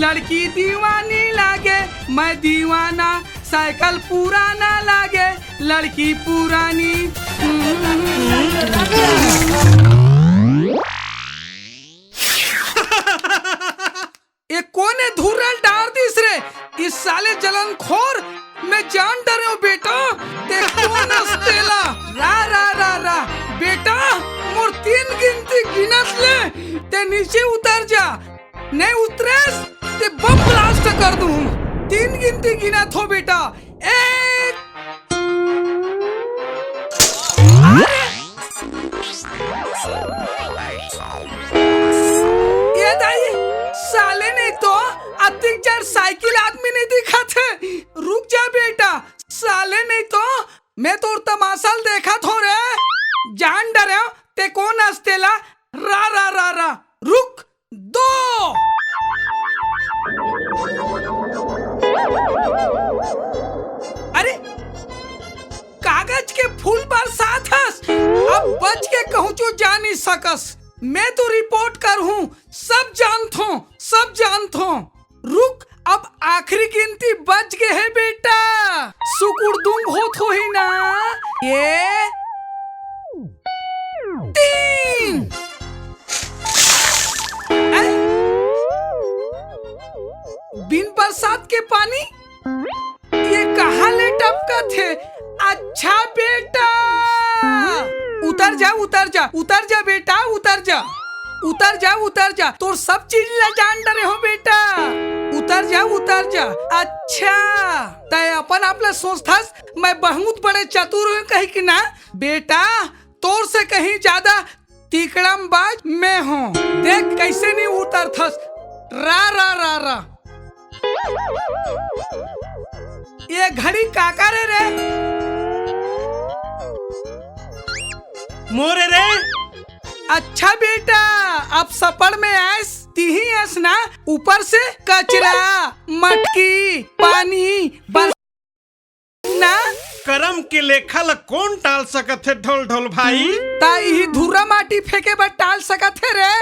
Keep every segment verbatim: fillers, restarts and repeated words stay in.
लड़की दीवानी लागे, मैं दीवाना। साइकिल पुराना लागे, लड़की पुरानी। ए कोन ए धुर्रा ल डार दिस रे? इस साले जलनखोर, मैं जान डरेंव बेटा। ते कोन अस तेला? रा, रा, रा, रा। बेटा, मोर तीन गिनती गिनत ले, ते नीचे उतर जा। नहीं उतरेस, ते बम ब्लास्ट कर दूं। तीन गिनती गिनत हों बेटा। एक। अरे! ए दाई, साले नहीं तो अतिक जड़ साइकिल आदमी नहीं दिखथे। रुक जा बेटा, साले नहीं तो मैं तोर तमाशा ल देखत हों रे। जान डरेंव, ते कोन अस तेला? रा, रा, रा, रा। रुक, दो। अरे, कागज के फूल बरसात हस, अब बच के कहूँ जो जा नहीं सकस। मैं तो रिपोर्ट करहूँ, सब जानथों, सब जानथों। रुक, अब आखिरी गिनती बच गे हे बेटा। सुकुड़दुम होत होही ना? ए तीन। ऐ? बिन बरसात के पानी ये कहाँ ले टपकत हे? अच्छा बेटा, उतर जा, उतर जा, उतर जा बेटा, उतर जा, उतर जा, उतर जा। तोर सब चीज ला जान डरेंव बेटा। उतर जा, उतर जा। अच्छा, तैं अपन आप ला सोचथस मैं बहुत बड़े चतुर हों कहिके ना? बेटा, तोर से कहीं ज्यादा तिकड़मबाज मैं हों। देख कइसे नहीं उतरथस। रा, रा, रा, रा। ए घड़ी काकर ए रे? मोर ए रे। अच्छा बेटा, अब सपड़ में आएस, तिही अस ना, ऊपर से कचरा, मटकी, पानी, बरसात ना। करम के लेखा ल कोन टाल सकत हे ढोल ढोल भाई? त इही धुर्रा माटी फेंके बर टाल सकत हे रे।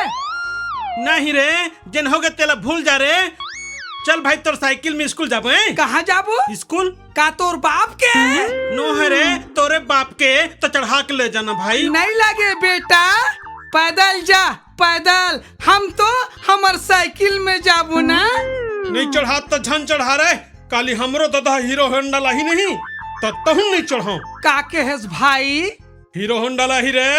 नहीं रे, जेन होगे तेला भूल जा रे। चल भाई, तोर साइकिल में स्कूल जाबो, हैं? कहाँ जाबो? स्कूल। का तोर बाप के? नो हे रे, तोरे बाप के त चढ़ा के ले जाना भाई। नहीं लागे बेटा, पैदल जा, पैदल। हम तो हमर साइकिल में जाबो ना। नहीं चढ़ात त झन चढ़ा रे। काली हमरो ददा हीरो होंडा लाही नहीं, त तहूँ नहीं चढ़ो। का कहेस भाई? हीरो होंडा लाही रे।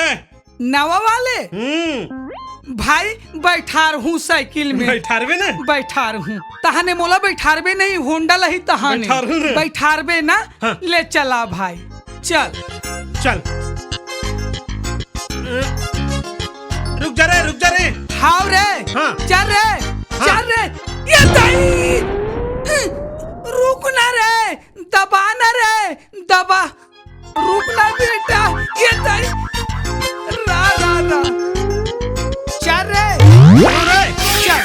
नवा वाले? हम्म। भाई, बैठारहूँ साइकिल में। बैठारबे ना? बैठारहूँ। तहाने मोला बैठारबे नहीं, होंडा लाही तहाने। बैठारहूँ रे। बैठारबे ना? हाँ। ले चला भाई, चल। चल। रुक जा रे, रुक जा रे। हाव रे। हाँ। चल रे, हाँ। चल रे। ए दाई! रुक ना रे, दबा ना रे, दबा। रुक ना बेटा, ए दाई। रा, रा, रा। चल रे। चल रे। चल।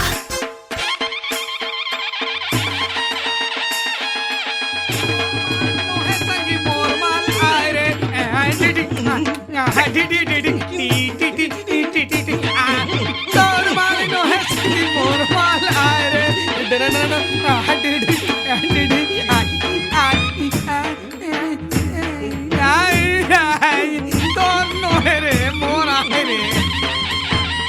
आय, आय, तोर नोहे रे, मोर आय रे।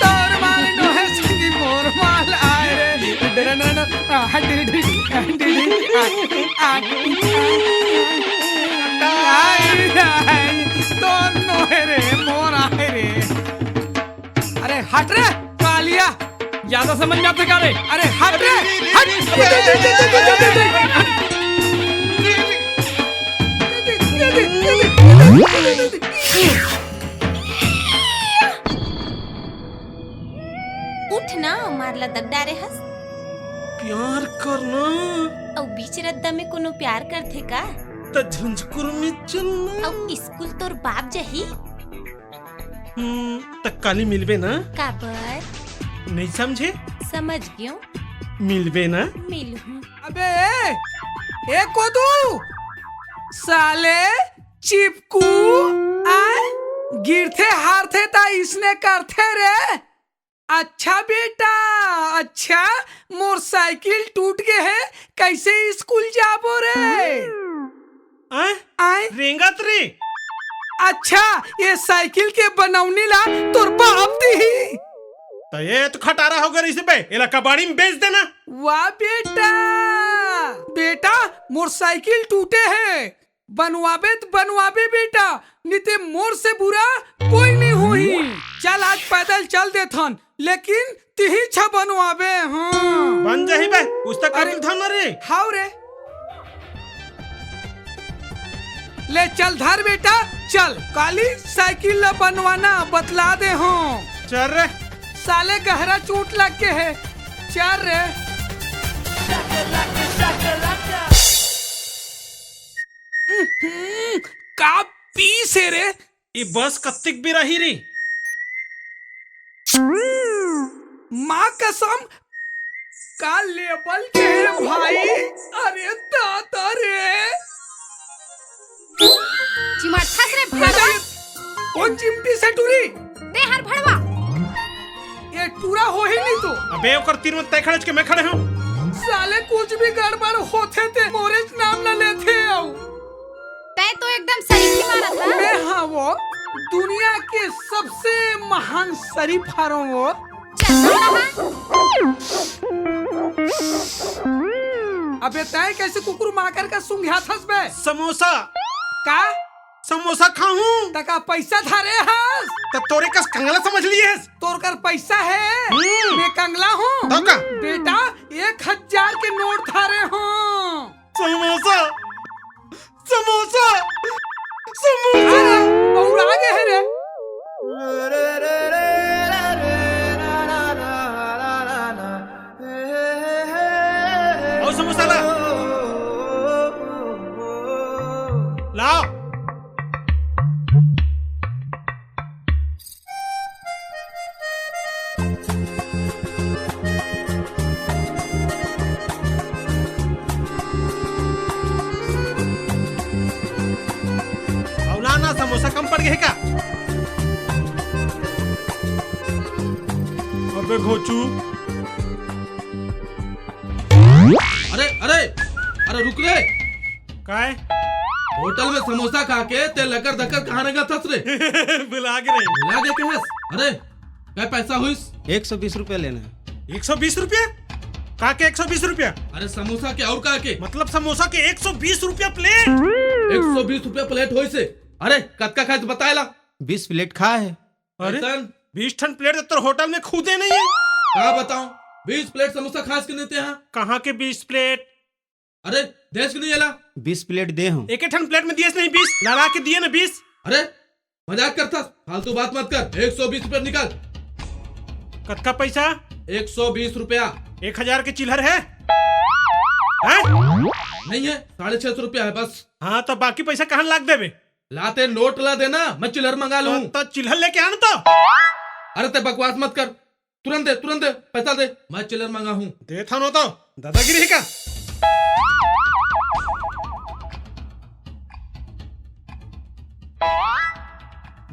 तोर मारे नोहे संगी मोर माल आय रे। डरनन, आ, डिडी, आ, डिडी, आ, आ, आय, आय, तोर नोहे रे, मोर आय रे। अरे हट रे, कालिया। ज्यादा समझ में आथे का रे? अरे हट रे, हट। उठ ना, मार ला दग डारे हस। प्यार करना। अउ बीच रद्दा में कोनो प्यार करथे का? त झुंझकुर में चलना। अउ स्कूल तोर बाप जही। हम्म, त काली मिलबे ना? काबर? नहीं समझे? समझ गेंव। मिलबे ना? मिलहूं। अबे ए, ए कोदू, साले चिपकू, आय, गिरथे हारथे त इसने करथे रे। अच्छा बेटा, अच्छा, मोर साइकिल टूट गे हे, कैसे स्कूल जाबो रे? आय? आय? रेंगत रे। अच्छा, ये साइकिल के बनौनी ला तोर बाप दिही। त ये तो खटारा हो गे रहिसे बे, एला कबाड़ी में बेच देना। वाह बेटा, बेटा, मोर साइकिल टूटे हे, बनवाबे त बनवाबे बेटा, निते मोर से बुरा कोई नहीं होही। चल आज पैदल चल देथन, लेकिन तिही छ बनवाबे। हाँ। बन जाही बे, कुछ तो कर अरे, धन रे। हाव रे। ले चल धर बेटा, चल काली साइकिल ला बनवाना बतला दे हो। चल रे। साले गहरा चोट लग के हे, चल रे। हम्म, का पीस हे रे? ई बस कत्तिक बिराही री? माँ कसम, का लेबल के हे भाई? अरे दादा रे। चिमटथस रे भड़वा। अरे, कौन चिमटी से टूरी? ते हर भड़वा। ये टूरा हो ही नहीं तो। अबे ओकर तीर में तय खड़े के मैं खड़े हूँ। साले कुछ भी गड़बड़ होथे ते मोरेच नाम न लेथे आऊ। तै तो एकदम सरीफी मारत हस। मैं हाँ वो दुनिया के सबसे महान शरीफ हरों वो। चल, चल, हाँ। अबे तै कैसे कुकुर माकर का सुंघ्याथस बे? समोसा। का? समोसा खाहूं। त का पैसा धरे हस? त तोरे कस कंगला समझ लिए हस? तोर कर पैसा हे? हम्म। मैं कंगला हूँ। तो का? बेटा, एक हजार के नोट धरे हूँ। समोसा, समोसा, समोसा। अरे, बौरा गे हे रे। अउ समोसा ला। लाव। अउ ला ना, समोसा कम पड़ गे हे का? अबे घोचू। अरे, अरे, अरे रुक रे। काय? होटल में समोसा खा के ते लकर धकर कहाँ रेंगत हस रे? भुला गे रे। भुला गे के हस? अरे, काय पैसा होइस? एक सौ बीस रुपया लेना हे। एक सौ बीस रुपया? का के एक सौ बीस रुपया? अरे समोसा के अउ का के? मतलब समोसा के एक सौ बीस रुपया प्लेट? एक सौ बीस रुपया प्लेट होइस हे। अरे, कतका खाइस बताय ला? बीस प्लेट खाय हे। अरे, कैसन? बीस ठन प्लेट तो तोर होटल में खुदे नहीं हे। का बताऊं? बीस प्लेट समोसा खाइस के नहीं ते हा? कहाँ के बीस प्लेट? अरे, देस के नहीं एला? बीस प्लेट दे हूँ। एक ठन प्लेट में दिएस नहीं बीस, लड़ा के दिए ना बीस। अरे, मजाक करथस, फालतू बात मत कर। एक सौ बीस रुपया निकाल। कतका पैसा? एक सौ बीस रुपया। एक हजार के चिल्हर हे? हैं? नहीं है, साढ़े छह सौ रुपया है बस। हाँ, तो बाकी पैसा कहाँ लाग देबे? ला ते नोट ला देना, मैं चिल्हर मंगा लूं। तो, तो चिल्हर लेके आना तो। अरे ते बकवास मत कर, तुरंत दे, तुरंत दे, पैसा दे, मैं चिल्लर मंगा हूँ। देथन तो, दादागिरी हे का?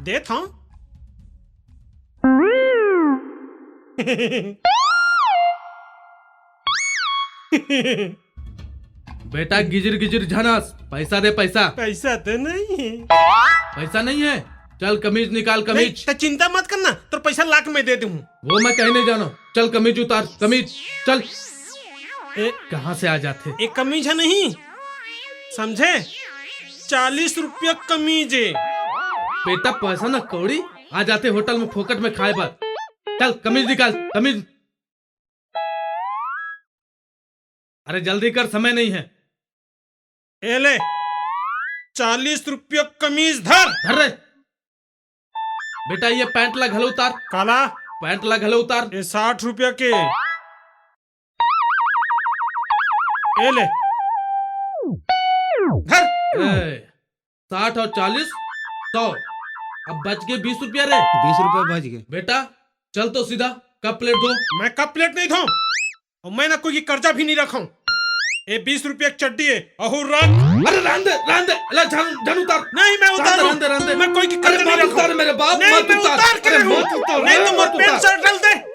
देथन। बेटा, गिजिर गिजिर झन हस, पैसा दे, पैसा। पैसा तो नहीं है। पैसा नहीं है? चल, कमीज निकाल, कमीज। नहीं, त चिंता मत करना, तोर पैसा लाके मैं दे दूँ। वो मैं कहीं नहीं जाना। चल, कमीज उतार, कमीज, चल। ए, कहाँ से आ जाथे? ए कमीज है नहीं, समझे? चालीस रुपया कमीज है। बेटा, पैसा ना कौड़ी आ जाथे होटल में फोकट में खाए बर। चल, कमीज निकाल, कमीज। अरे जल्दी कर, समय नहीं है। ए ले, चालीस रुपया कमीज धर। धर रे। बेटा, ये पैंट ला घलो उतार। काला? पैंट ला घलो उतार। ये साठ रुपया के। ए ले। धर। ए, साठ और चालीस, सौ। अब बच गे बीस रुपया रे। बीस रुपया बच गे। बेटा, चल तो सीधा, कप प्लेट धो। मैं कप प्लेट नहीं धों, और मैं ना कोई की कर्जा भी नहीं रखूं। ए बीस रुपया की चड्डी है, अहू रख। अरे रहन दे, रहन दे, ले झन, झन उतार। नहीं, मैं उतारूं। रहन दे, रहन दे। मैं कोई की अरे कर्जा नहीं मत रखूं। उतार मेरे बाप, नहीं, मत मैं उतार। उतार के अरे रहूं। मत उतार, नहीं तो मत मत उतार। पेंट शर्ट डाल दे।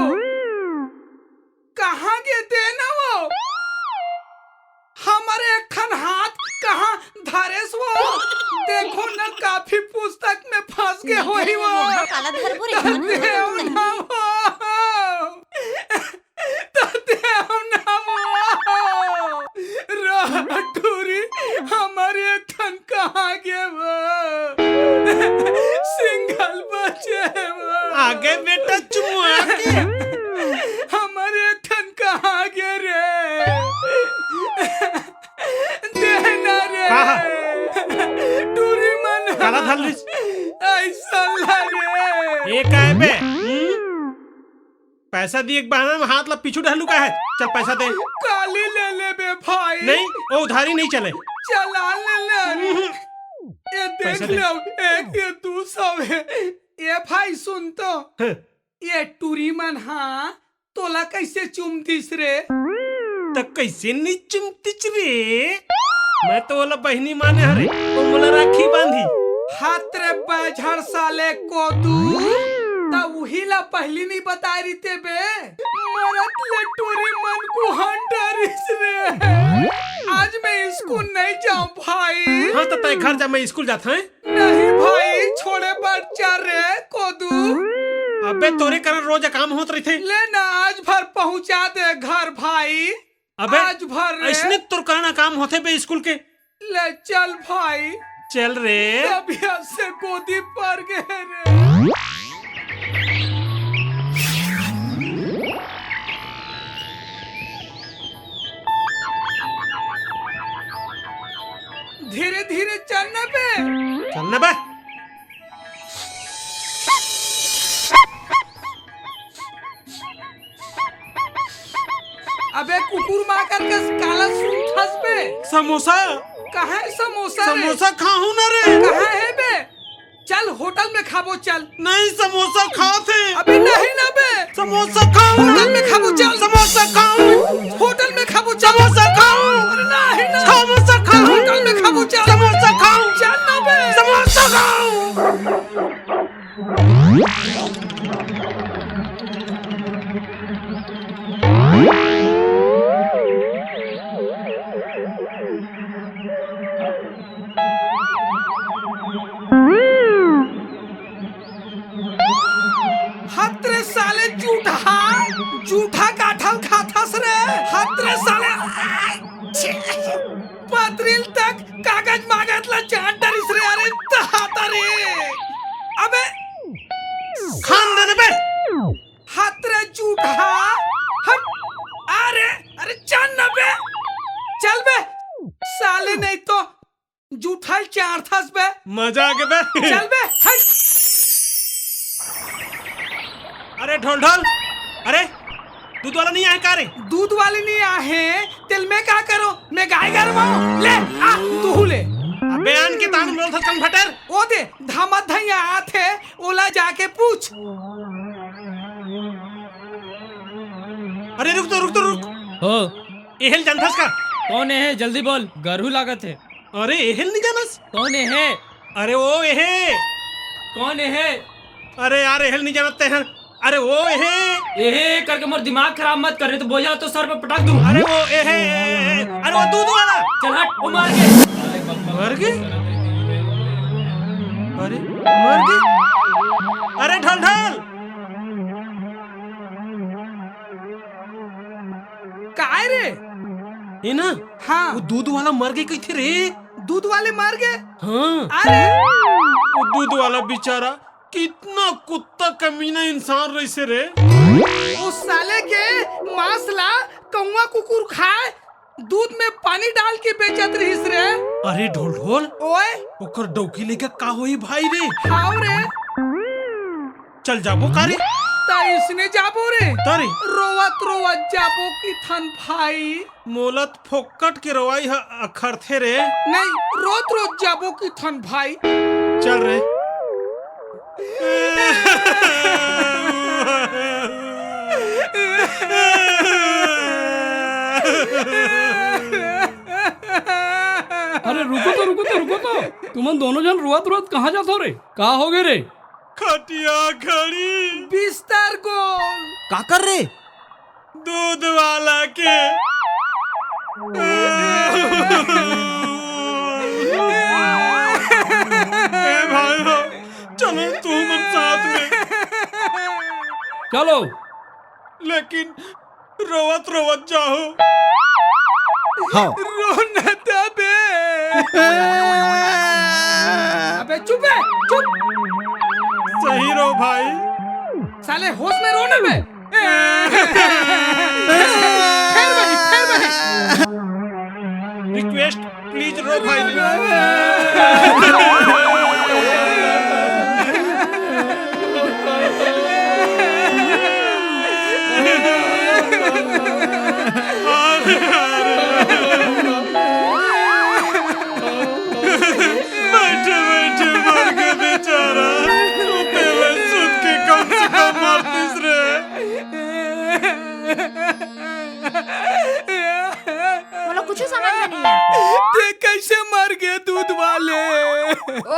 वो। कहाँ गे दे ना वो? हमर एक ठन हाथ कहाँ धरेस वो? देखो न, कापी पुस्तक में फंस गे होही वो। काला धरबो रे, त देव ना वो। त देव ना वो। रह टूरी, हमर एक ठन कहाँ गे वो? सिंगल बचे वो। आगे बेटा चुमुआ के। हमर एक ठन कहाँ गे रे? देना रे। का? टूरी मन काला धर लिस? ऐसा ला रे। ए काय बे? हम्म? पैसा दिए के बहाना में हाथ ला पीछू डहलू का है? चल पैसा दे। काली ले ले बे भाई। नहीं, वो उधारी नहीं चले। चला ले ले रे। हम्म। ये देख पैसा दे। ले, एक ये दू सौ है। ए भाई सुन तो। हाँ। ये टूरी मन हा तोला कैसे चुम दिस रे? त कैसे नहीं चुमतिच रे? मैं तो ओला बहिनी माने हरे, वो मोला राखी बांधी। हात रे बैझड़ साले कोदू, त उही ला पहिली नी बताय रिते बे। मरत ले टूरी मन कुहन डरिस रे। आज मैं स्कूल नहीं जाऊं भाई। हाँ, त तय घर जा, मैं स्कूल जात हूँ। नहीं भाई, छोड़े बर चल रे कोदू। अबे तोरे कारण रोज काम होत रहिथे। ले ना, आज भर पहुंचा दे घर भाई। अबे आज भर रे। अइसने तोर कारण काम होथे बे स्कूल के। ले चल भाई। चल रे। तबीयत से गोदी पर गए रे। धीरे धीरे चल न बे। चल न बे। अबे कुकुर माकर के काला सूंघथस बे। समोसा। कहाँ हे समोसा रे? समोसा खाहूं ना रे। कहाँ हे बे? चल होटल में खाबो चल। नहीं, समोसा खाथे। अबे नहीं ना बे। समोसा खाहूं। होटल में खाबो चल। समोसा खाहूं। होटल में खाबो चल। समोसा खाहूं। अरे नहीं ना। समोसा खाहूं। होटल में खाबो चल। समोसा खाहूं। चल ना बे। समोसा खाहूं। हत रे साले जूठा, जूठा काठल खाथस रे। हत रे साले, पतरील तक कागज मागज ला चाट डरिस रे। अरे तहाता रे। अबे खान देने बे। हत रे जूठा। हट। अरे, अरे चल ना बे। चल बे। साले नहीं तो जूठल चारथस बे। मजा आ गया बे। चल बे, हट। अरे ढोल ढोल, अरे दूध वाला नहीं आए का रे? दूध वाले नहीं आए हैं, तेल मैं का करो? मैं गाय गरवाऊं? ले, आ, तू ले। अबे आन के तान बोल था कम फटर। ओ दे, धामत धैया आथे, ओला जाके पूछ। अरे रुक तो, रुक तो, रुक। हो। एहल जानथस का? कौन हे? जल्दी बोल, गरहू लागत हे। अरे एहल नहीं जानस? कौन हे? अरे वो एहे। कौन हे? अरे यार एहल नहीं जानत ते हैं। अरे वो एहे। एहे करके मोर दिमाग खराब मत कर, नहीं तो बोझा तो सर पे पटक दूं। अरे वो एहे, एहे। अरे वो दूध वाला। चल हट, वो मर गए। मर गए? अरे मर गए? अरे ढल ढल। काय रे? ए ना, हाँ। वो दूध वाला मर गए कहिथे रे। दूध वाले मर गए? हाँ। अरे। वो दूध वाला बेचारा कितना कुत्ता कमीना इंसान रहिसे रे। उस साले के मांस ला कौवा कुकुर खाए, दूध में पानी डाल के बेचत रहिस रे। अरे ढोल ढोल। ओए। ओकर डौकी लेके का होई भाई रे? हाव रे। चल जाबो का रे? त इसने जाबो रे। त रे। रोवत रोवत जाबो कि थन भाई। मोला त फोकट के रोवाई ह अखरथे रे। नहीं, रोत रोत जाबो कि थन भाई। चल रे। अरे रुको तो, रुको तो, रुको तो। तुमन दोनों झन रोवत रोवत कहाँ जात हो रे? का हो गए रे? खटिया घड़ी। बिस्तर गोल। काकर रे? दूध वाला के। ए भाई हो, चलो तुमन साथ में। चलो। लेकिन रोवत रोवत जाहू। हाँ। रो न दे बे। अबे चुप बे, चुप। सही रो भाई। साले होश में रो न बे। फेर वही, फेर वही। Request, please रो भाई। बैठे बैठे मर गए बेचारा। सुते में सुत के कम से कम मरतीस रे। मोला कुछ समझ में नहीं आया। ते कैसे मर गए दूध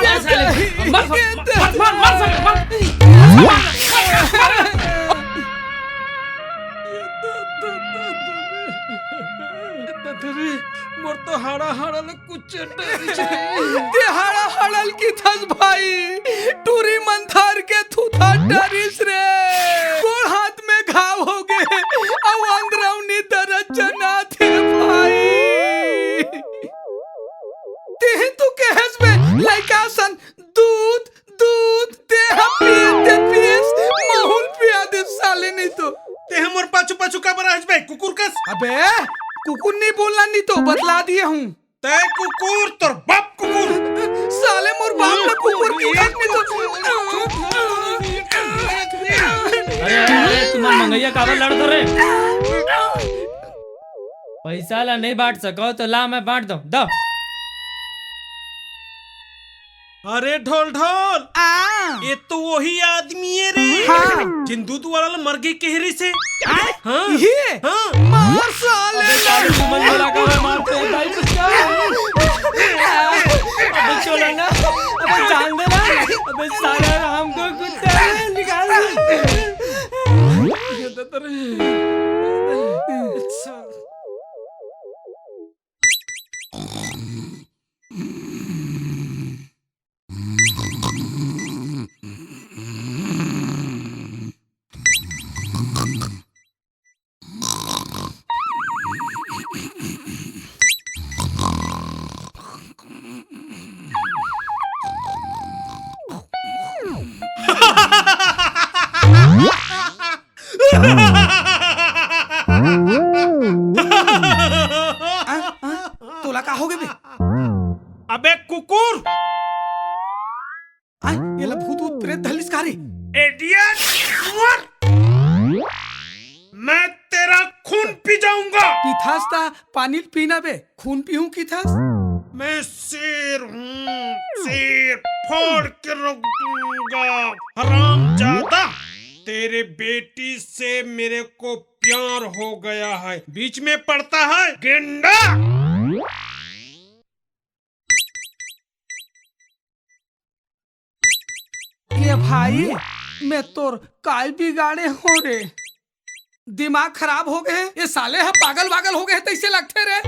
मार साले, मार, मार, मार, मार, मार साले, मार। अरे, मोर तो हाड़ा हाड़ा ले कुछ डरिस रे। ते हाड़ा हाड़ा ल किथस भाई, टूरी मन धर के थूथा डरिस रे। गोड़ हाथ में घाव हो गे, अउ अंदरौनी दरद जनाथे भाई। तेही तो कहेस बे, लइका सन दूध, दूध, तेहा पिए, ते पिएस, महूं ल पिया दे साले नहीं तो। तेहा मोर पाछू पाछू काबर आस बे, कुकुर कस? अबे, कुकुर नहीं बोलना नहीं तो, बतला दिए हूँ। तै कुकुर, तोर बाप कुकुर। साले मोर बाप ल कुकुर किथस नहीं तो। अरे, अरे, अरे, तुमन मंगइया काबर लड़त हो रे? पइसा ला नहीं बांट सको तो ला मैं बांट दो, दो। अरे ढोल ढोल, आ। ये तो वही आदमी है रे, हाँ। जिन दूध वाला ल मरगे कहे रिहिसे। आय? हाँ। ये? हाँ। मार साले। अबे साले, तुमन मोला काबर मारते हो भाई, कुछ क्या? अबे छोड़ो ना, अबे जान दे ना, अबे साले हरामखोर कुत्ता है, निकाल। ये तो तेरे आ, आ, तोला का हो गे बे? अबे कुकुर! आ, ये ला भूत ऊत प्रेत धलिस का रे? Idiot! मर! मैं तेरा खून पी जाऊंगा। पीथस त पानी ल पीना बे, खून पीहूं किथस? मैं शेर हूँ, शेर, फाड़ के रख दूंगा। हरामजादा, तेरे बेटी से मेरे को प्यार हो गया है, बीच में पड़ता है गेंडा। ये भाई, मैं तोर काय बिगाड़े हो रे? दिमाग खराब हो गे? ये साले ह पागल वागल हो गे हे, तइसे लगथे रे।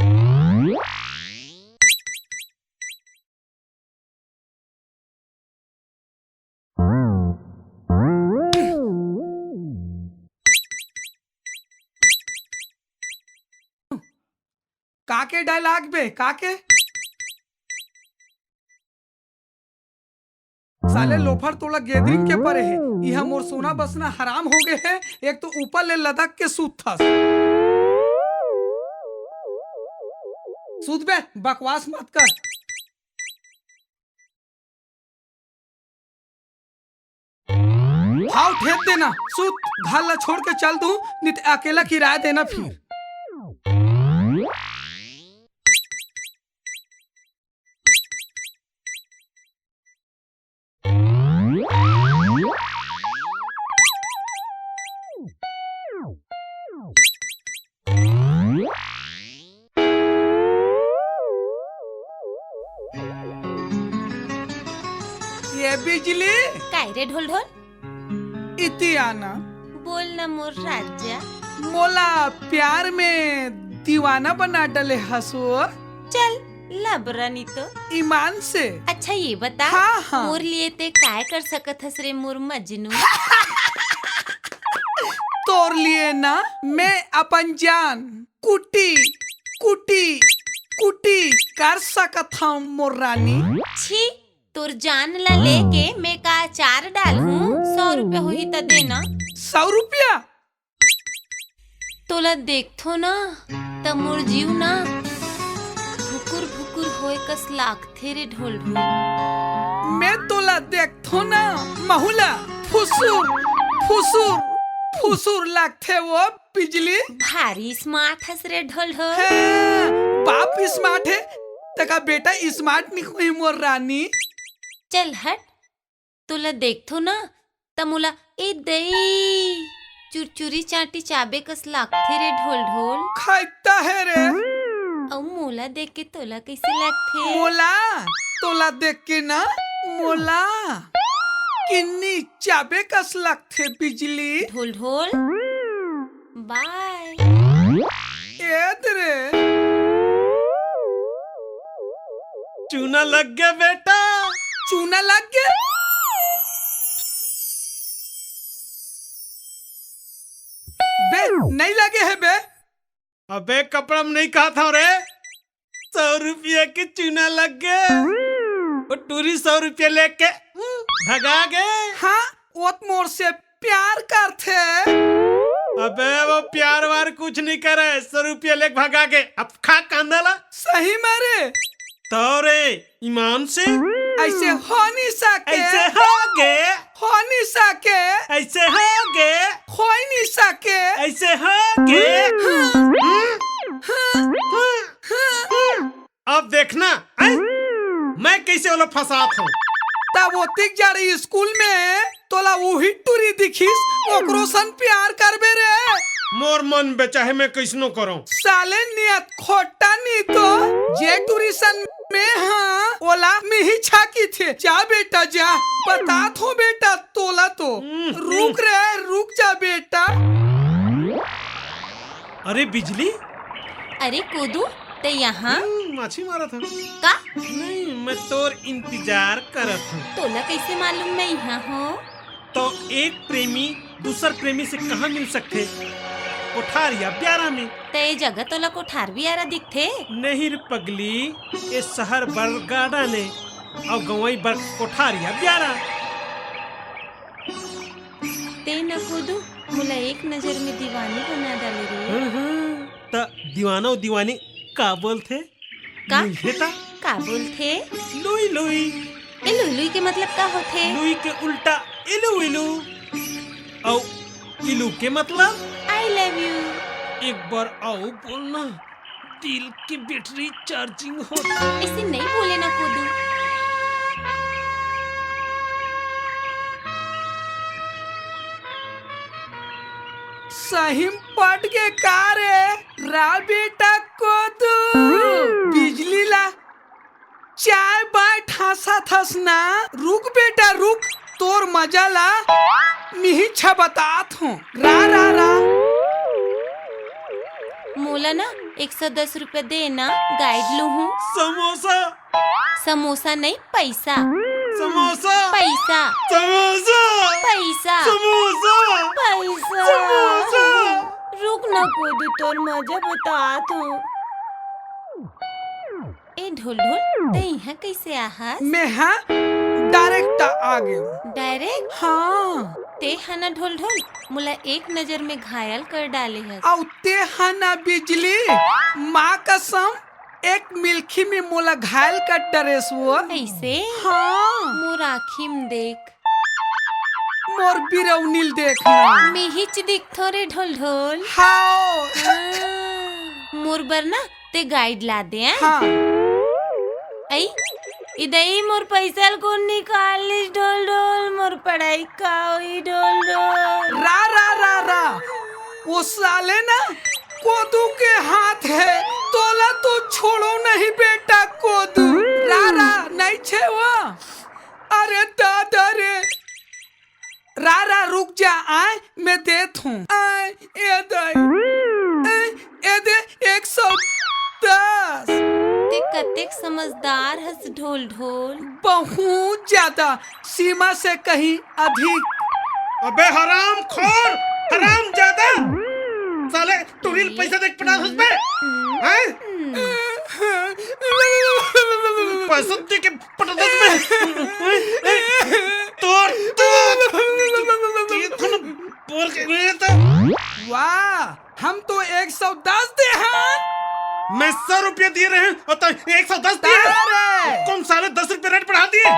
आके dialogue बे, का के? साले लोफर तोला gathering के परे हे। इहा मोर सोना बसना हराम हो गे हे। एक तो ऊपर ले लदक के सूत थस। सूत बे, बकवास मत कर। हाव, ठेत देना, सूत, घर ला छोड़ के चल दूं, नित अकेला किराया देना फिर। ये बिजली, काय रे ढोल ढोल? इति आना। बोल ना मोर राजा। मोला प्यार में दीवाना बना डले हसो। चल, लबरा नी तो। ईमान से। अच्छा, ये बता, हाँ, हाँ। मोर लिए ते काय कर सकत हस रे मोर मजनू? तोर लिए ना मैं अपन जान कुटी, कुटी, कुटी कर सकत हूँ मोर रानी। छी, तोर जान ला लेके मैं का अचार डालहूँ? सौ रुपया होही त देना। सौ रुपया? तोला देखथो ना, त मोर जीव ना भुकुर भुकुर होए कस लागथे रे ढोल ढोल। मैं तोला देखथो ना, महूला फुसुर फुसुर फुसुर लागथे वो बिजली। भारी smart हस रे ढोल ढोल। हाँ, बाप smart हे, तका बेटा smart नहीं हुई मोर रानी। चल हट, तोला देखथो ना, त मोला ए दई चुरचुरी चांटी चाबे कस लागथे रे ढोल ढोल। खैता हे रे। अउ मोला देख के तोला कइसे लागथे? मोला, तोला देख के ना, मोला किन्नी चाबे कस लागथे बिजली। ढोल ढोल। बाय। ए दे रे। चूना लग गया बेटा। चूना लग गया? बे, नहीं लगे हे बे। अबे कपड़ा में नहीं कहा था रे। सौ रुपया के चूना लग गए। वो टूरी सौ रुपया लेके भगा गए। हाँ, वो तो मोर से प्यार करथे। अबे वो प्यार वार कुछ नहीं करे, सौ रुपया लेके भगा गए। अब खा कांदा ला। सही मारे। तो रे ईमान से। ऐसे हो नहीं सके। ऐसे हो गए। हो नहीं सके। ऐसे हो गए। हो ही नहीं सके। ऐसे हो गए। हाँ। हाँ। हाँ। हाँ। अब देखना, हैं? मैं कैसे ओला फंसात हूँ। तब ओतिक जाड़े स्कूल में तोला उही टूरी दिखिस, ओकरो सन प्यार करबे रे। मोर मन बेचाहे मैं कैसनो करूँ। साले नियत खोटा नी तो, जे टूरी सन में हाँ, ओला मिही छाकी थे। जा बेटा जा, बतात हो बेटा तोला तो। हम्म, रुक हम्म। रे, रुक जा बेटा। अरे बिजली। अरे कोदू, ते यहाँ? हम्म, माछी मारत हूँ। का? नहीं, मैं तोर इंतजार करत हूँ। तोला कैसे मालूम मैं यहाँ हूँ? तो एक प्रेमी दूसर प्रेमी से कहाँ मिल सकथे? कोठार या ब्यारा में। ते ये जगह तोला कोठार ब्यारा दिखथे? नहीं रे पगली, ये शहर बर गार्डन ए, अउ गंवई बर कोठार या ब्यारा। ते न कोदू, मोला एक नजर में दीवानी बना डाले रे। हम्म, हम्म। त दीवाना अउ दीवानी का बोलथे? का? मिलथे त? का बोलथे? लुई लुई। ए लुई लुई के मतलब का होथे? लुई के उल्टा इलू इलू। अउ इलू के मतलब? I love you। एक बार अउ बोलना, दिल के बैटरी चार्जिंग होथे। ऐसे नहीं बोले ना कोदू। सही म पट गे का रे, रा बेटा कोदू? बिजली ला चाय बाय ठासा थस ना। रुक बेटा रुक, तोर मजा ला मिही छबतात हूँ। रा, रा, रा। मोला ना एक सौ दस रुपया दे ना, गाइड लूँ हूँ। समोसा। समोसा नहीं, पैसा। समोसा। पैसा। समोसा। पैसा। समोसा। पैसा। समोसा। रुक ना कोदू, तोर मजा बतात हूँ। ए ढोल ढोल, तैं इहाँ कइसे आहस? मैं हा direct आ गेंव। Direct? हाँ। तैं हा ना ढोल ढोल, मोला एक नजर में घायल कर डाले हस। अउ तैं हा ना बिजली, माँ कसम, एक मिलखी में मोला घायल कर डरेस वो। कइसे? हाँ। मोर आँखी में देख। मोर बिरौनी ल देख ना। मिहिच दिखथों रे ढोल ढोल। हाव। हाँ। मोर बर ना तैं guide ला दे, हैं? हाँ। अई, ए दई मोर पइसा ल कोन निकाल लिस ढोल ढोल, मोर पढ़ाई का होई ढोल ढोल। रा, रा, रा, रा। वो साले ना कोदू के हाथ हे, तोला तो छोड़ों नहीं बेटा कोदू। रा, रा, नइ छे वो। अरे दादा रे। रा, रा, रुक जा, आय, मैं देत हूँ। आय, ए दई। आय, ए दे, एक सौ दस। तैं कतेक समझदार हस ढोल ढोल। बहुत ज्यादा, सीमा से कहीं अधिक। अबे हरामखोर, हरामजादा। साले, टूरी ल पइसा दे के पटात हस बे। हैं? पइसा दे के पटात हस बे। तोर, तोर, तोर, तोर, बोल के गए तो। वाह, हम तो एक सौ दस दे हन। मैं सौ रुपया दिए रहेंव अउ तैं एक सौ दस दिए। अरे! कोन साले दस रुपया rate बढ़ा दिए?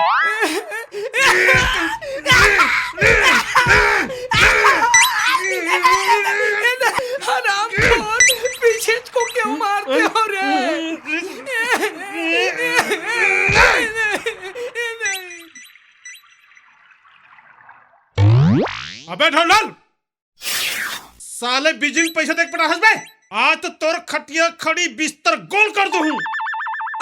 हरामखोर, पीछे को क्यों मारते हो रे? अबे ढोल ढोल, साले बिजली ल पइसा दे के पटाहस बे। आज तो तोर खटिया खड़ी बिस्तर गोल कर दूहूं।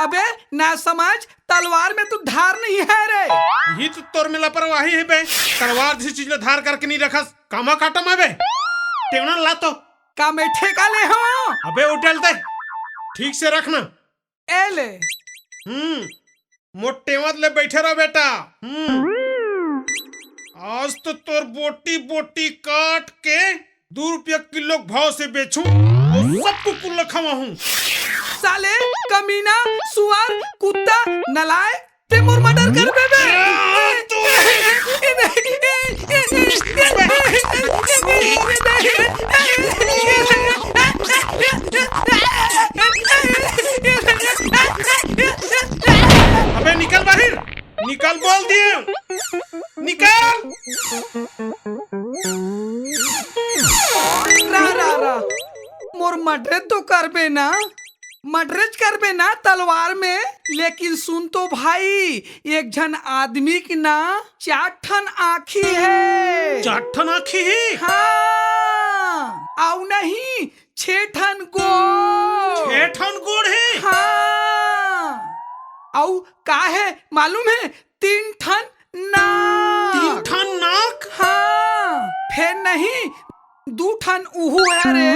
अबे नासमझ, तलवार में तो धार नहीं है रे। इही तो तोर में लापरवाही हे बे। तलवार जइसे चीज ला धार करके नहीं रखस, कामा काटम बे। टेवना ला तो। का मैं ठेका ले हंव? अबे उठल दे, ठीक से रखना। ए ले। हम्म, मोर टेवत ले बइठे रह बेटा। हम्म। आज तो तोर बोटी बोटी काट के दू रुपया किलो के भाव से बेचहूं अउ सब कुकुर ल खवाहूं। साले, कमीना, सुअर, कुत्ता, नालायक, तैं मोर murder करबे बे। अबे निकल बाहिर, निकल बोल दिए, निकल। रा, रा, रा। मोर murder तो करबे ना, murder करबे ना तलवार में, लेकिन सुन तो भाई, एक झन आदमी के ना चार ठन आँखी हे। चार ठन आँखी हे? हाँ, अउ नहीं, छे ठन गोड़। छे ठन गोड़ हे? हाँ। अउ का हे मालूम हे? तीन ठन नाक। तीन ठन नाक? हाँ। फेर नहीं, दू ठन उहू हे रे।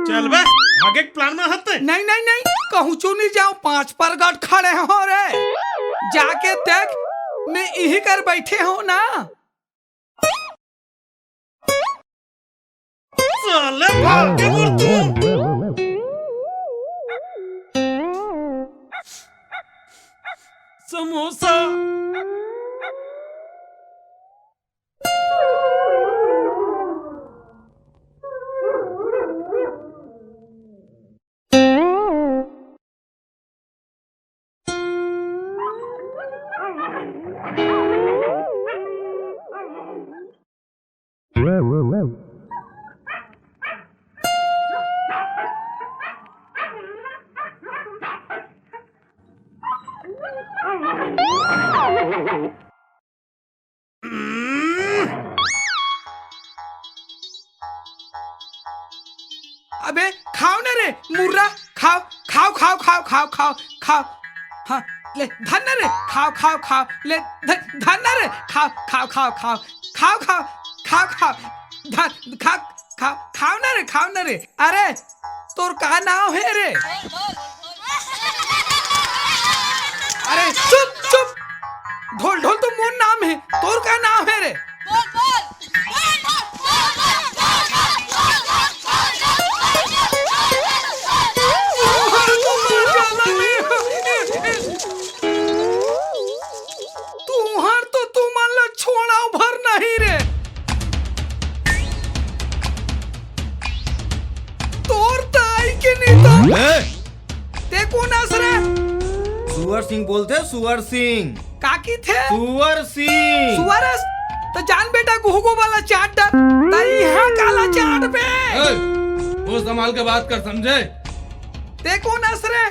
चल बे, भागे के plan में हते। नहीं, नहीं, नहीं, कहूँचो नहीं जाओ, पांच परगट खड़े हो रे। जाके देख, मैं इही कर बइठे हंव ना। साले भाग के बोल तू। समोसा। अबे खाव ना रे मुर्रा, खाव, खाव, खाव, खाव, खाव, खाव, खाव। हाँ, ले धर ना रे, खाव, खाव, खाव, ले धर, धर ना रे, खाव, खाव, खाव, खाव, खाव, खाव, खाव, खाव, धर, खा, खाव, खाव ना रे, खाव ना रे। अरे तोर का नाव हे रे? अरे चुप चुप, ढोल ढोल तो मोर नाम हे, तोर का नाव हे रे? सिंह बोलथे, सुअर सिंह। का किथे? सुअर सिंह। सुअर अस? त जान बेटा, गुहगो वाला चाट डर। तई इहाँ काला चाट बे। ए, मुंह संभाल के बात कर, समझे? ते कोन अस रे?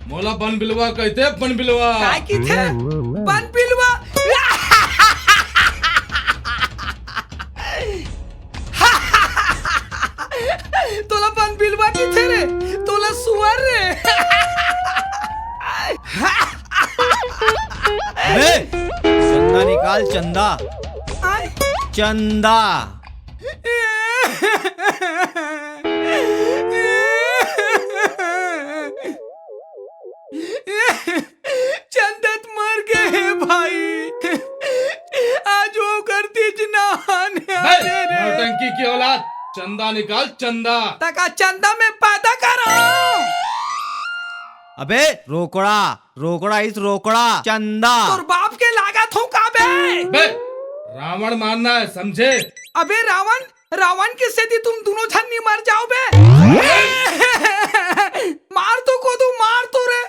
मोला बन बिलवा कहिथे, बन बिलवा। काय किथे? बन बिलवा। तोला बन बिलवा किथे रे? तोला सुअर रे। अबे, चंदा निकाल, चंदा। आय। चंदा। चंदा त मर गे हे भाई। आज ओकर तीज नहाने बे, आने रे। नौटंकी की औलाद, चंदा निकाल, चंदा। तका चंदा में पैदा करो। अबे रोकड़ा, रोकड़ा इस रोकड़ा, चंदा। तोर बाप के लागत हो का बे? बे, रावण मारना है, समझे? अबे रावण, रावण के सेती तुम दोनों झन नी मर जाओ बे। मार तो कोदू, मार तो रे।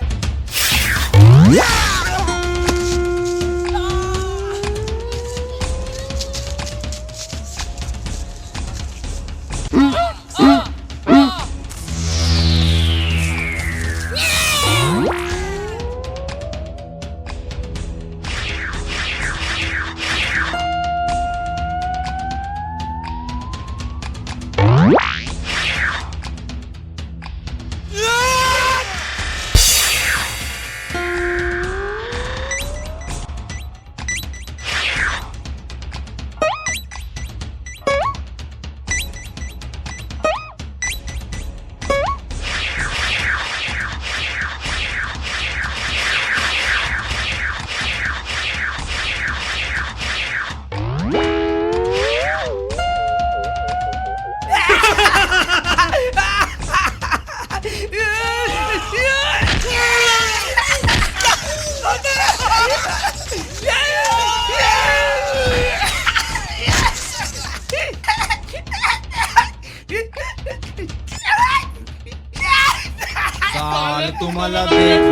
साल तुम्हारा देख।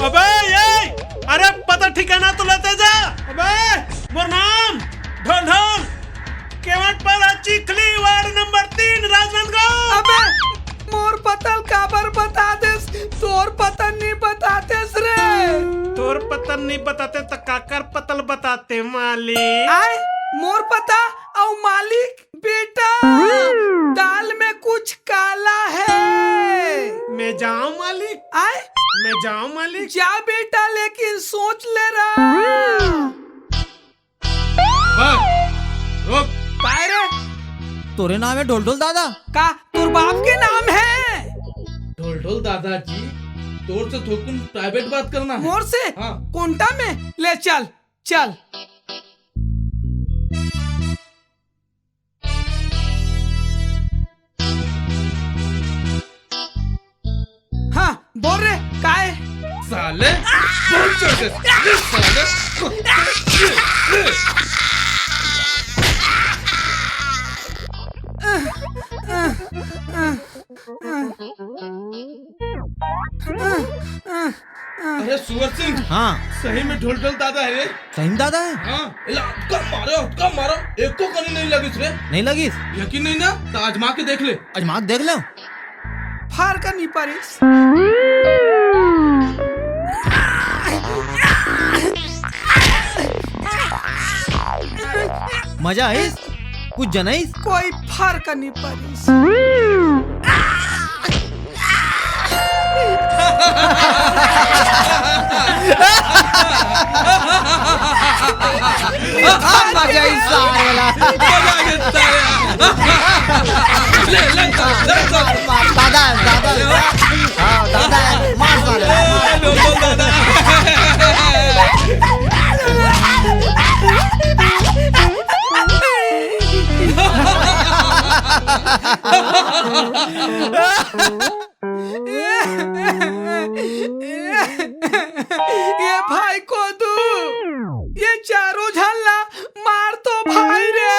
अबे ये, अरे पता ठिकाना तो लेते जा। अबे मोर नाम ढोल ढोल, केवट पर चिखली, वार्ड नंबर तीन, राजनांदगांव। अबे मोर पतल काबर बता देस, तोर पतन नहीं बतातेस रे। तोर पतन नहीं बताते त काकर पतल बताते मालिक? आय, मोर पता अउ मालिक। बेटा, दाल में कुछ काला है। मैं जाऊं मालिक? आय? मैं जाऊं मालिक? जा बेटा, लेकिन सोच ले रहा। बस, रुक। काय रे? तोरे नाम है ढोलढोल दादा? का तोर बाप के नाम है? ढोलढोल दादाजी, तोर से थोकुन प्राइवेट बात करना है। मोर से? हाँ। कोंटा में? ले चल, चल। हाँ, बोल रे, काय? साले, बोल चल से, ये साले, कुत्ते, ये, ये। अरे सुअर सिंह, हाँ। सही में ढोलढोल दादा है रे। सही में दादा है? हाँ, एला अतका मारो, अतका मारो, एको कनी नहीं लगिस रे। नहीं लगिस? यकीन नहीं ना, तो आजमा के देख ले। आजमा के देख लो। फरक नहीं परिस। मजा आइस? कुछ जनाइस? कोई फरक नहीं परिस। मजा ही सारे ला। ले, ले, ले, ले। दादा, दादा। हाँ, दादा, मार सारे। ये भाई कोदू, ये चारों झन ला मार तो भाई रे।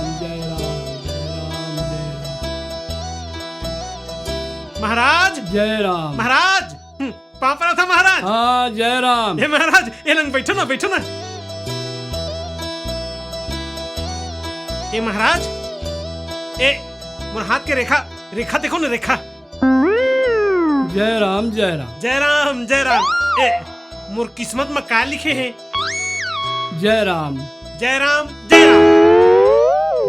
राम, जय राम, जय राम, जय राम। महाराज! जय राम। महाराज! हम्म, पाँव परत हँव महाराज। हाँ, जय राम। हे महाराज, ए लंग बइठो ना, बइठो ना। ए महाराज, ए मोर हाथ के रेखा, रेखा देखो ना, रेखा। जय राम, जय राम। जय राम, जय राम। ए, मोर किस्मत म का लिखे हे? जय राम। जय राम, जय राम।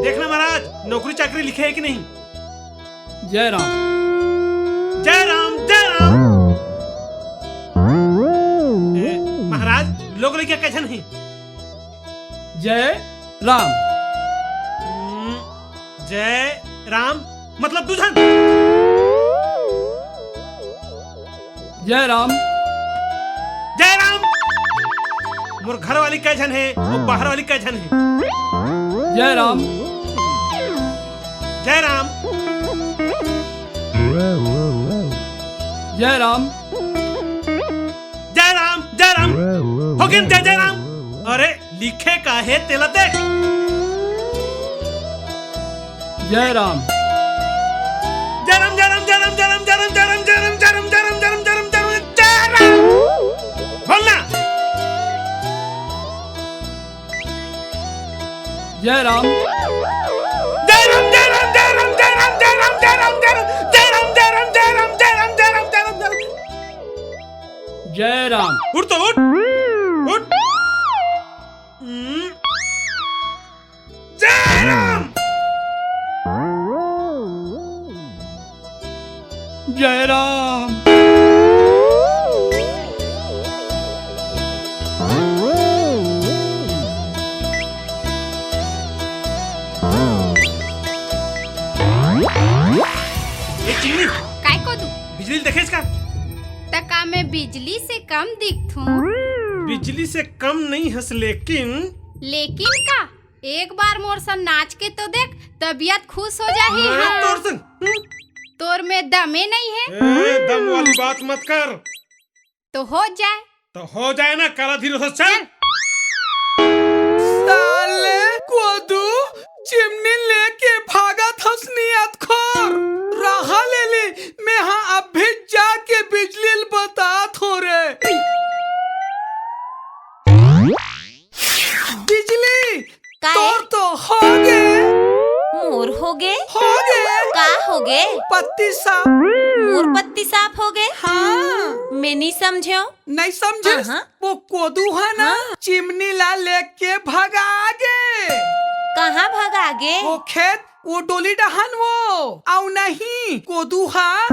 देखना महाराज, नौकरी चाकरी लिखे हे कि नहीं? जय राम। जय राम, जय राम। ए, महाराज, लोग लइका कइसन हे? जय राम। हम्म, जय राम, मतलब दू झन। जय राम। जय राम। मोर घर वाली कै झन हे, अउ बाहर वाली कै झन हे? जय राम। जय राम। जय राम। जय राम, जय राम। हो गे न जय जय राम। अरे, लिखे का हे तेला देख। जय राम। जय राम, जय राम, जय राम, जय राम, जय राम। बोल ना। जय राम। जय राम, जय राम, जय राम, जय राम। जय राम। उठ तो उठ। उठ। हम्म। जय राम। जय राम। ए चिमनी, काय कोदू? बिजली ल देखेस का? त का मैं बिजली से कम दिखथूं? बिजली से कम नइ हस, लेकिन लेकिन का? एक बार मोर संग नाच के तो देख, तबीयत खुश हो जाही। मैं हाँ। तोर संग, हम्म? तोर में दमे नइ हे। ए, दम वाली बात मत कर। तो हो जाए। तो हो जाए ना, काला धीरे से चल। चल। साले कोदू, चिमनी लेके भागत हस नियत खोर। रहा ले ली, मैं हाँ अभी जाके बिजली ल बतात हों रे। काय? तोर तो होगे। मोर होगे? होगे। का होगे? पत्ती साफ। मोर पत्ती साफ होगे? हाँ। मैं नी समझेंव। नहीं समझेस? हाँ, हाँ। वो कोदू हे ना, हाँ। चिमनी ला लेके भगागे। कहाँ भगागे? वो खेत, वो डोली डहन वो। अउ नहीं, कोदू हा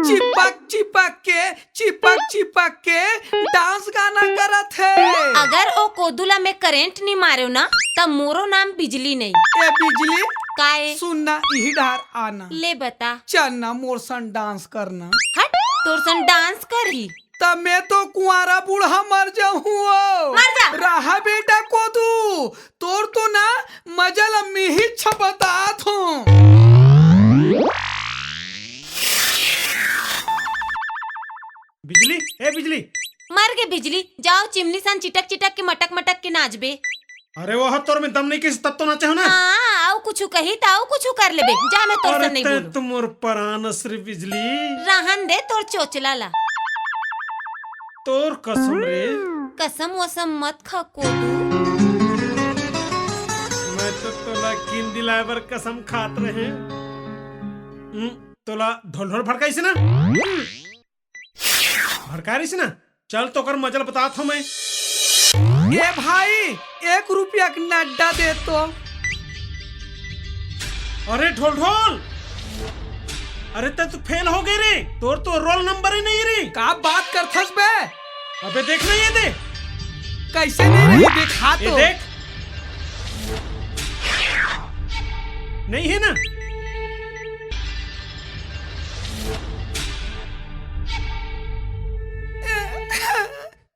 चिपक चिपक के, चिपक चिपक के dance गाना करत हे। अगर ओ कोदू ला मैं करंट नी मारेंव ना, त मोरो नाम बिजली नहीं। ए बिजली, काय? सुन ना, इही डहर आना। ले बता। चल ना, मोर सन dance करना। हट, तोर सन dance करही। त मैं तो कुंवारा बूढ़ा मर जाहूं ओ। मर जा। रहा बेटा कोदू, तोर तो ना मजा ल मिही छपतात हों। बिजली, ए बिजली। मर गे बिजली, जाओ चिमनी सन चिटक चिटक के मटक मटक के नाचबे। अरे वो तोर में दम नहीं किस तब तो नाचे हो ना। हाँ, अउ कुछु कही त अउ कुछु कर लेबे। जा, मैं तोर अरे से नहीं तै बोलूं। तो मोर परान अस रे बिजली। रहन दे तोर चोचला ला। तोर कसम रे। कसम वसम मत खा कोदू। मैं तो तोला कीन दिलाए बर कसम खात रहे। हम्म, तोला ढोल ढोल भड़काइस ना। भड़का रहिस ना, चल तोकर मजा ल बतात हों मैं। ए भाई, एक रुपया के नड्डा दे तो। अरे ढोल ढोल, अरे तै तो फेल हो गे रे, तोर तो रोल नंबर ही नहीं रे। का बात करथस बे? अबे देख ना ये दे। कैसे नहीं रही, देखा ये तो। देख, नहीं है ना।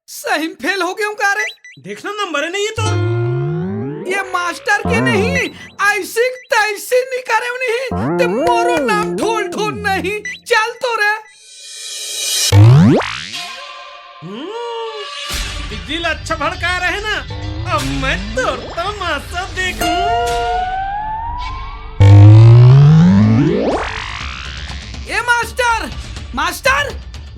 सही में फेल हो गेंव का रे? देखना नंबर है नहीं तो। ये मास्टर के नहीं, ऐसी तैसी नहीं करे नहीं, ते मोरो नाम ढोल ढोल नहीं। चल तो रे। हम्म, बिजली ला अच्छा भड़का रहे ना, अब मैं तोर तमाशा देखूं। ए मास्टर, मास्टर,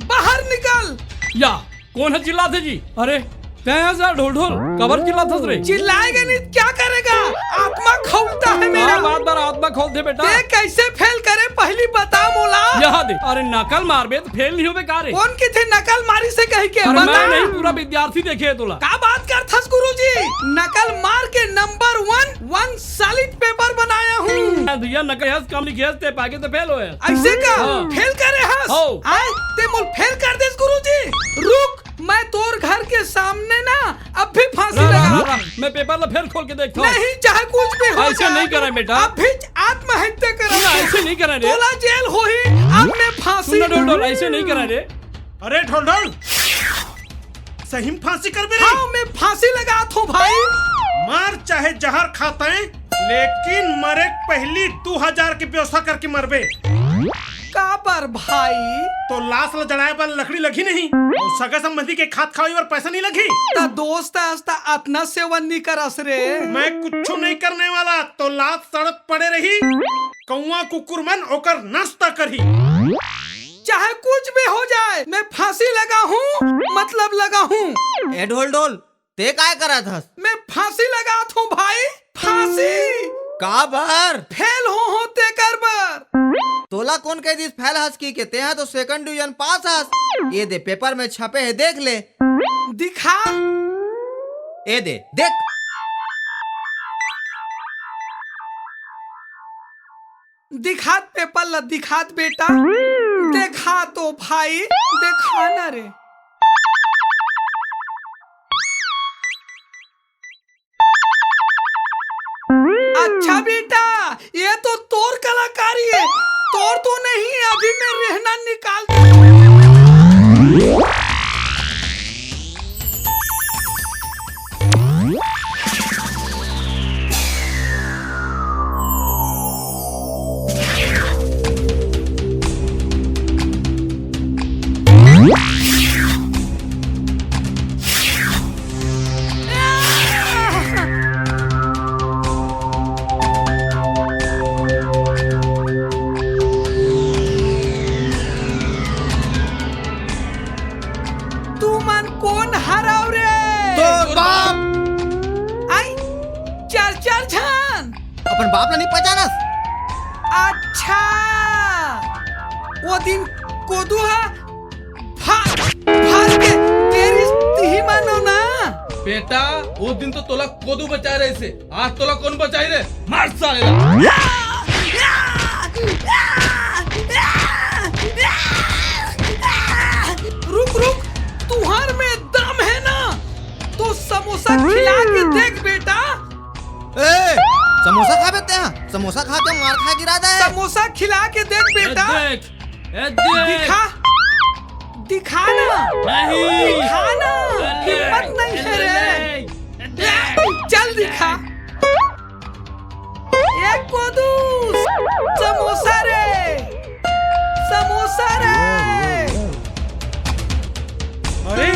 बाहर निकल। या, कोन ह चिल्लात हे जी? अरे, तैं हस यार ढोल ढोल, काबर चिल्लात हस रे? चिल्लाएगा नहीं, क्या करेगा? आत्मा खौलता है मेरा। बार बार आत्मा खौलथे बेटा। तैं कैसे फेल करे, पहली बता मोला। यहाँ दे। अरे नकल मारबे त फेल नहीं होबे का रे? कोन किथे नकल मारिस हे कहिके? अरे बता। मैं नहीं, पूरा विद्यार्थी देखे हे तोला। का बात करथस गुरुजी? नकल मार के नंबर वन, वन solid paper बनाया हूँ। हाँ, भैया नकल हस, कम लिखे हस, ते पाके तो फेल होए। ऐसे का? हाँ। फेल करे हस? हाँ। आय, ते मोल फेल कर देस गुरुजी। रुक, मैं तोर घर के सामने ना अभी फांसी ला, ला, लगा ला, ला। मैं पेपर ला फेर खोल के देखता हूँ। नहीं, चाहे कुछ भी हो ऐसे जाए, नहीं करा बेटा। अभी आत्महत्या करा। सुन ना, ऐसे नहीं करा रे। तोला जेल होही, अब मैं फांसी। सुन ना ढोल ढोल, ऐसे नहीं करा रे। अरे ढोल ढोल, सही में फांसी करबे रे? हाँ, मैं फांसी लगात हों भाई। मार चाहे जहर खा तैं, लेकिन मरे के पहली दू हजार के व्यवस्था करके मरबे। काबर भाई? तोर लाश ला जलाए बर लकड़ी लगही नहीं, अउ सगा संबंधी के खात खावई बर पैसा नहीं लगही। त दोस्त अस त अतना सेवा नहीं करस रे। मैं कुछु नहीं करने वाला, तोर लाश सड़त पड़े रही, कौआ कुकुर मन ओकर नाश्ता करही। चाहे कुछ भी हो जाए, मैं फांसी लगा हूँ, मतलब लगा हूँ। ए ढोल ढोल, ते काय करत हस? मैं फांसी लगात हों भाई, फांसी। काबर? फेल हों हों तेकर बर। तोला कोन कह दिस फेल हस कहिके? तेहा तो second division पास हस। ये दे, पेपर में छपे हे, देख ले। दिखा। ए दे, देख। दिखात पेपर ला, दिखात बेटा। देखा तो भाई, देखा ना रे। अच्छा बेटा, ये तो तोर कलाकारी हे, तोर तो नहीं, अभी मैं रेहना निकाल दूँ। अपन बाप ला नहीं पहचानस? अच्छा, वो दिन कोदू हा भाग, भाग के तेरी तिही मानो ना। बेटा, वो दिन तो तोला कोदू बचाए रहे से, आज तोला कौन बचाई रे? मार साले ला। रुक, रुक, तुहार में दम है ना, तो समोसा खिला के देख बेटा। ए, समोसा खाबे तेहा? समोसा खा के मार खा गिरा दे। समोसा खिला के देख बेटा। ए, देख, ए, देख। दिखा, दिखा ना। नहीं। दिखा ना। अरे, हिम्मत नहीं है रे। अरे, देख। चल दिखा। ए कोदू, समोसा रे, समोसा रे। अरे,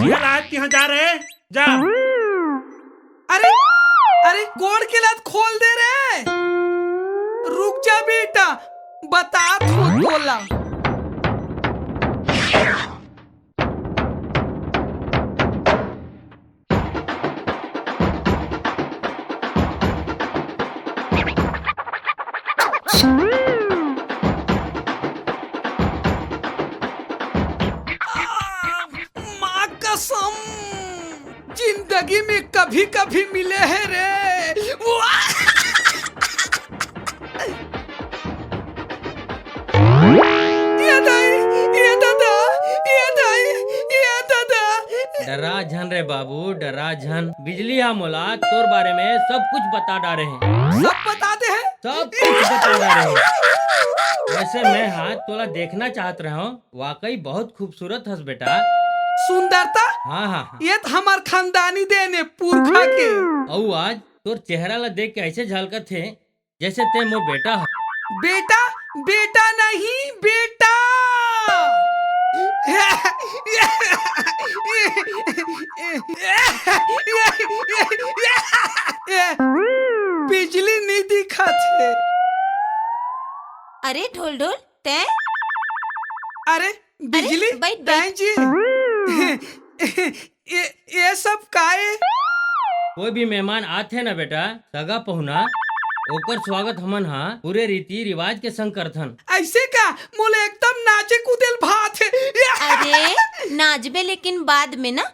जिहल आज तिहां जा रहे, जा। अरे, अरे, गोड़ के लात खोल दे रे। रुक जा बेटा, बतात हों तोला। माँ कसम, जिंदगी में कभी-कभी मिले हे रे। वाह! ए दाई, ए दादा, ए दाई, ए दादा। डरा झन रे बाबू, डरा झन। बिजली हा मोला तोर बारे में सब कुछ बता डारे हे। सब बता दे हे? सब कुछ बता डारे हे। वैसे मैं हा तोला देखना चाहत रहे हों, वाकई बहुत खूबसूरत हस बेटा। सुंदरता? हाँ, हाँ, हाँ। ये त हमर खानदानी देन ए पुरखा के। अउ आज तोर चेहरा ला देख के ऐसे झलकत हे, जैसे ते मोर बेटा ह। बेटा, बेटा नहीं, बेटा। बिजली नहीं दिखत हे। अरे ढोल ढोल, तैं? अरे बिजली, बैठ, बैठ। तैं जी। ए, ए सब काय? कोई भी मेहमान आथे ना बेटा, सगा पहुना, ओकर स्वागत हमन हा पूरे रीति रिवाज के संग करथन। ऐसे का? मोला एकदम नाचे कूदे ल भात हे। अरे, नाचबे लेकिन बाद में ना,